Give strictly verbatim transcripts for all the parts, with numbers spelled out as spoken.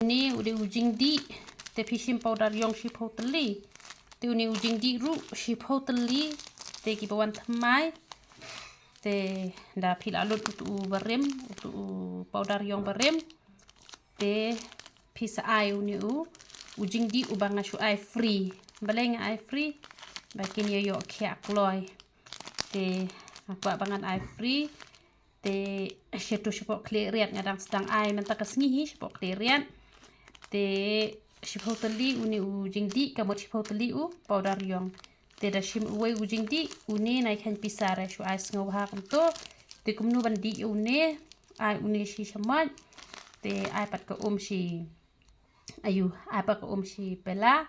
Une u dei u jingdih, te phi shim powder yong shiphew tylli. Te une u jingdih ruh shiphew tylli, te kiba wan thymmai. Te da phi la lut utu u barim, utu u powder yong barim. Te phi sa ai une u, u jingdih uba nga shu ai free. Balei nga ai free? Ba kin ïa ïoh khiah kloi. Te nga kwah ba ngan ai free. Te shatu shapoh khlieh riat nga dang sdang ai mynta ka sngi hi shapoh khlieh riat. Te shiphew tylli une u jingdih, ka mut shiphew tylli u powder yong. Te da shim uwei u jingdih, une nai khain pisa re, shu ai sngewbha kumto. Te kumno ban dih une, ai une shi shamoit. Te ai pat ka um shi, ayu, ai pat ka um shi pela.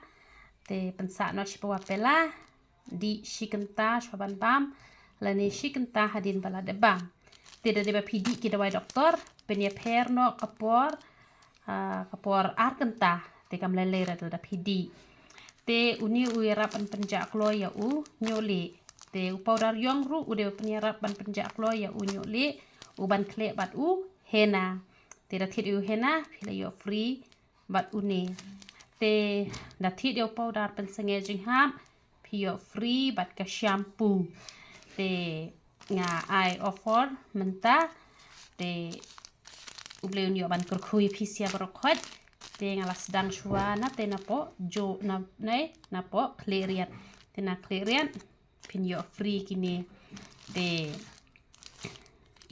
Te pynsah noh shi pawa pela. Dih shi kynta shuwa ban bam, lane shi kynta hadien ba la dep bam. Te da dei ba phi dih ki dawai doktor, pynïapher noh ka por, ah, ka por ar kynta, te kam lei lei re te da phi dih. Te une u ïarap ban pynjah kloi ïa u ñiuhlieh. Te u powder yong ruh u dei ba pynïarap ban pynjah kloi ïa u ñiuhlieh, u ban khleh bad u henna. Te da thied ïa u henna, phi la ïoh free bad une. Te da thied ïa u powder pynsangeh jinghap, phi ïoh free bad ka shampoo. Te nga ai offer mynta. Te U Blei un ïoh ban kyrkhu ïa phi sha baroh khoit. Te nga la sdang shuwa na te napoh, jo, na, na, napoh khlieh riat. Te na khlieh riat phin ïoh free kine. Te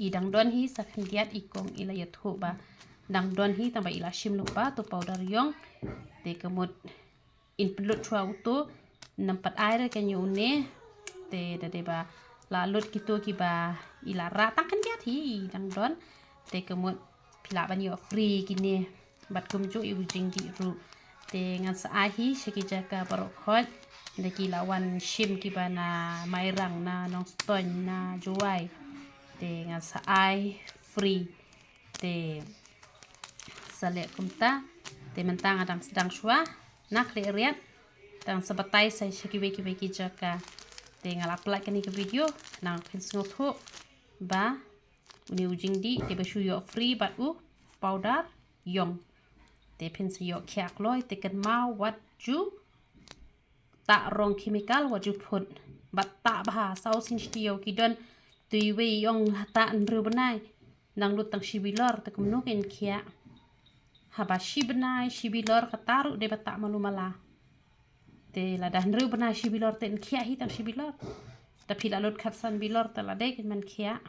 i dang don hi sa khyndiat i kong i la ïathuh ba dang don hi, tang ba i la shim lypa tu powder yong. Te ka mut in pynlut shuwa utu, namar pat ai re ka ñiuh une. Te da dei ba la lut kitu kiba i la rah tang khyndiat hi i dang don. Te ka mut phi lah ban ïoh free kine. Bad kumjuh ïa u jingdih ruh. Te ngan sa ai hi sha ki jaka baroh khoit. Da ki la wan shim kiba na Mairang, na Nongstoiñ, na Jowai. Te ngan sa ai free. Te sa leh kumta. Te mynta nga dang sdang shuwa na khlieh riat. Te ngan sa batai sa sha kiwei kiwei ki jaka. Te nga la pynlait kane ka video, nang phin sngewthuh ba une u jingdih te ba shu ïoh free bad u powder yong. Te phin sa ïoh khiah kloi, te kynmaw wat ju tah rong chemical, wat ju phut. Bad tah bha, saw sien sha taïew ki don, tu iwei i ong la tah hynriew bnai, nang lut tang shi bilor, te kumno kin khiah. Haba shi bnai shi bilor kata ruh dei ba tah malu mala. Te lada hynriew bnai shi bilor te yn khiah hi tang shi bilor. Da phi la lut khatsan bilor te la dei kin ban khiah.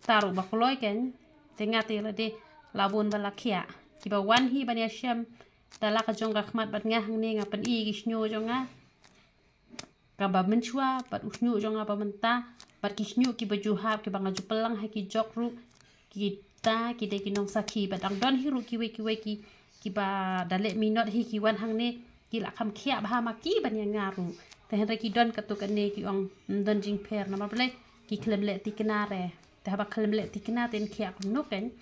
Tah ruh ba kloi kein, te nga te la dei la bun ba la khiah. Kiba wan hi ban ïashem da la ka jong ka khmat bad nga hangne, nga pyni ki shñiuh jong nga. Kaba mynshuwa bad u shñiuh jong nga ba mynta, bad ki shñiuh kiba ju hap kiba nga ju pynlang ha ki jok ruh. Kita ki dei ki nongsakhi, bad dang don hi ruh kiwei kiwei ki, kiba da leh minot hi ki wan hangne, ki la kham khiah bha ma ki ban ïa nga ruh. Te hynrei ki don katto katne ki ong ym don jingpher, namar balei? Ki khlem leh thikna re. Te haba khlem leh thikna te yn khiah kumno kein.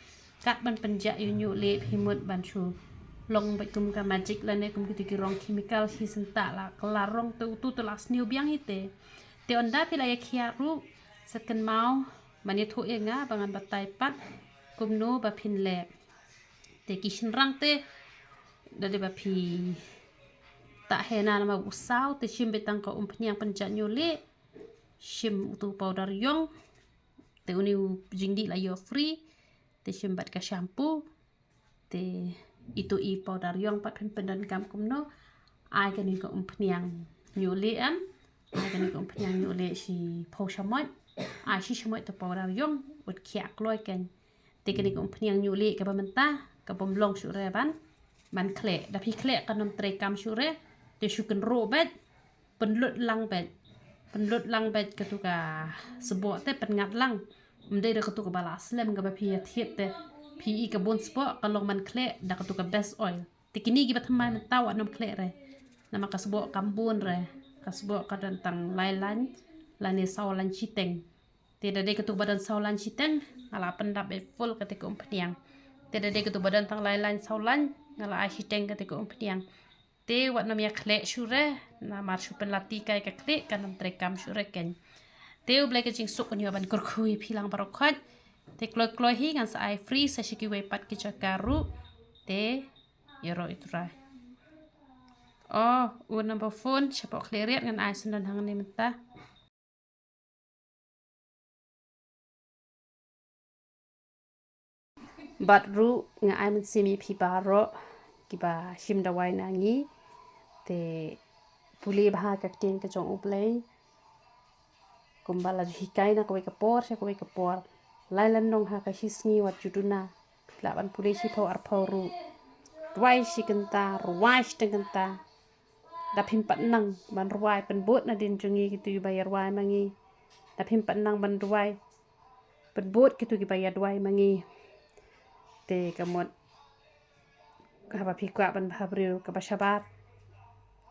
Kat ban pynjah ïa u ñiuhlieh phi mut ban shu long beit kum ka magic lane kum kitu ki rong chemical hi, sngewthuh la kylla rong te utu te la sniew biang hi te. Te ynda phi la ïa khiah ruh, sa kynmaw ban ïathuh ïa nga ba ngan batai pat kumno ba phin leh. Te ki shynrang te da dei ba phi tah henna namar u saw, te shim beit tang ka umphniang pynjah ñiuhlieh. Shim utu powder yong. Te une u jingdih la ïoh free. Te shim bad ka shampoo. Te itu i powder yong pat phin pyndonkam kumno. Ai kane ka umphniang ñiuhlieh em. Ai kane ka umphniang ñiuhlieh shiphew shamoit. Ai shi shamoit tu powder yong, wat khiah kloi kein. Te kane ka umphniang ñiuhlieh kaba mynta, kabym long shuh re ban, ban khleh. Da phi khleh kan ym treikam shuh re. Te shu kynroh beit, pynlut lang beit. Pynlut lang beit katu ka sboh te pynngat lang. Ym dei da katu kaba la slem kaba phi ïa thied te phi i ka bun sboh, ka long ban khleh da katu ka best oil. Te kine kiba thymmai mynta wat nym khleh re. Namar ka sboh kam bun re. Ka sboh ka don tang lai lain lane saw lain shiteng. Te da dei katu ba don saw lain shiteng, nga la pyndap beit full kata ka umphniang. Te da dei katu ba don tang lai lain saw lain, nga la ai shiteng kata ka umphniang. Te wat nym ïa khleh shuh re, namar shu pynlati kai ka khleh kan nym treikam shuh re kein. Te U Blei ka jingsuk un ïoh ban kyrkhu ïa phi lang baroh khoit. Te kloi kloi hi ngan sa ai free sa sha kiwei pat ki jaka ruh. Te Ïaroh ïa u Trai. Oh, u number phone shapoh khlieh riat ngan ai sngewdon hangne mynta. Bad ruh nga ai mynsiem ïa phi baroh kiba shim dawai na ngi. Te pule bha ka ktien ka jong U Blei. Kumba la ju hikai na kawei ka por sha kawei ka por. Lai lynnong ha ka shi sngi wat ju duna. Phi lah ban pule shiphew arphew ruh. Rwai shi kynta, rwai shiteng kynta. Da phim pat nang ban rwai pynbud nadien jong ngi kito kiba ïa rwai ma ngi. Da phim pat nang ban rwai pynbud kito kiba ïa duwai ma ngi. Te ka mut haba phi kwah ban bha briew kaba shabar,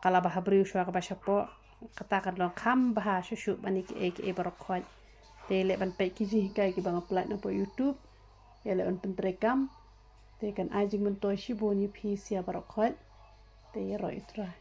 ka la bha briew shuwa kaba shapoh. Kata kan long kham bha shuh shuh ban ïa kiei kiei baroh khoit. Te leh ban peit ki jinghikai kiba nga pynlait na poh YouTube. Ïa leh ban pyntreikam. Te kan ai jingmyntoi shibun ïa phi sia baroh khoit. Te ïaroh ïa u Trai.